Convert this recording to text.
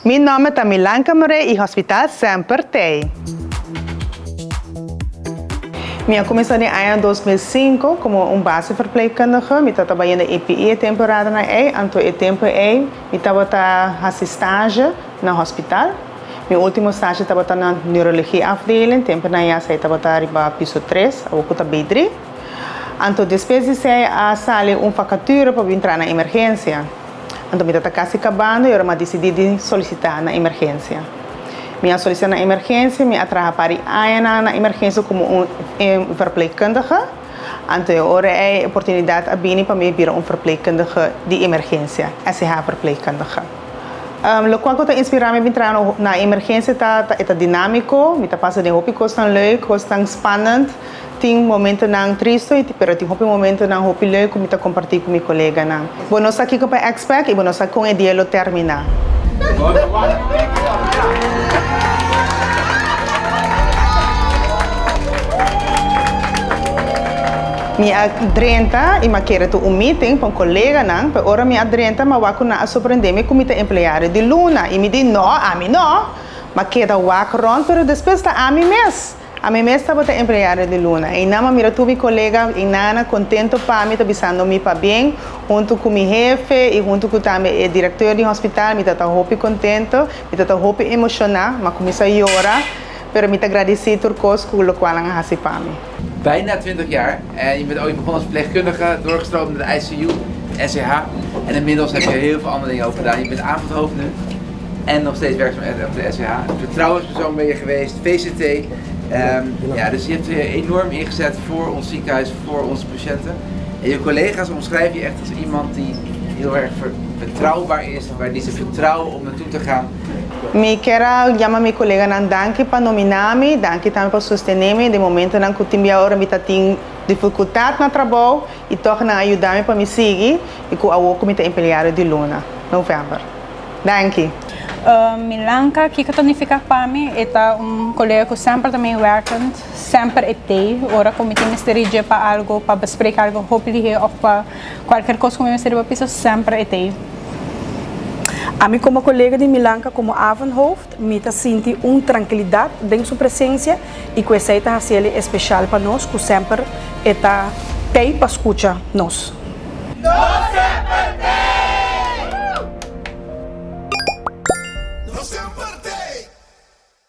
Mi nòmber ta Milanka Murray i Hospital Semper T'ei. Mi a kuminsá den aña 2005 komo un basisverpleegkundige. Mi tabata bayendo EPI e temporadanan ei, anto e tempu ei mi tabata hasi stage na hospital. Mi último stage tabata na neurologie afdeling, tempunan ya esei tabata riba piso tres, awor ku ta B drie. Anto despues di esei a sali un vakatura pa bin traha na emergensia. Anto mi ta kasi kabando i ora mi a disidí di solisitá na emergensia. Mi a solisitá na emergensia, mi a traha par di añanan na emergensia komo un verpleegkundige. Anto e ora ei e oportunidat a bini pa mi bira un verpleegkundige di emergensia, SEH verpleegkundige. Lokual ku ta inspirá mi bin traha na emergensia ta e ta dinámiko, mi ta pasa den hopi kosnan leuk, kosnan spannend. Tin momentonan tristo y pero tin hopi momentonan hopi leuk cu mi ta comparti cu mi coleganan. Bo no sa kico pa expect y bo no sa con e dia lo termina. Mi a drenta y m'a kere tur un meeting pa un coleganan, pero ora mi a drenta m'a wak cu nan a sorprende mi cu mi ta empleado di luna y mi di no, ami no! M'a keda wak rond pero despues ta ami mes! Ami mes tabata empleado di luna. Einan m'a mira tur mi colega einana contento pa mi ta bisando mi pabien hunto cu mi hefe y hunto cu tambe e directeur di hospital. Mi ta hopi contento, mi ta hopi emociona, m'a cuminsa yora, pero mi ta gradici tur cos cu locual nan a haci pa mi. Bijna 20 jaar en je bent ooit begonnen als verpleegkundige, doorgestroomd naar de ICU, de SEH en inmiddels heb je heel veel andere dingen ook gedaan. Je bent avondhoofd nu en nog steeds werkzaam op de SEH. Vertrouwenspersoon ben je geweest, VCT. Ja, dus je hebt je enorm ingezet voor ons ziekenhuis, voor onze patiënten. En je collega's omschrijven je echt als iemand die heel erg betrouwbaar is, waar die ze vertrouwen om naartoe te gaan. Mi kier a yama mi coleganan danki pa nomina mi, danki tambe pa sostene mi den momentonan cu tin bia ora mi ta tin dificultad na trabou y toch nan a yuda mi pa mi sigui y cu awor cu mi ta empleado di luna, november. Danki. Milanka, kiko ta nifiká pa mi? E ta un kolega ku semper ta meewerkend, semper e t'ei. Ora ku mi tin mester di dje pa algu, pa besprek algu hopi lihé òf pa kualker kos ku mi mester riba piso, semper e t'ei. Ami komo kolega di Milanka komo avondhoofd, mi ta sinti un trankilidat den su presensia i ku esei ta hasi el espeshal pa nos ku semper e ta t'ei pa skucha nos.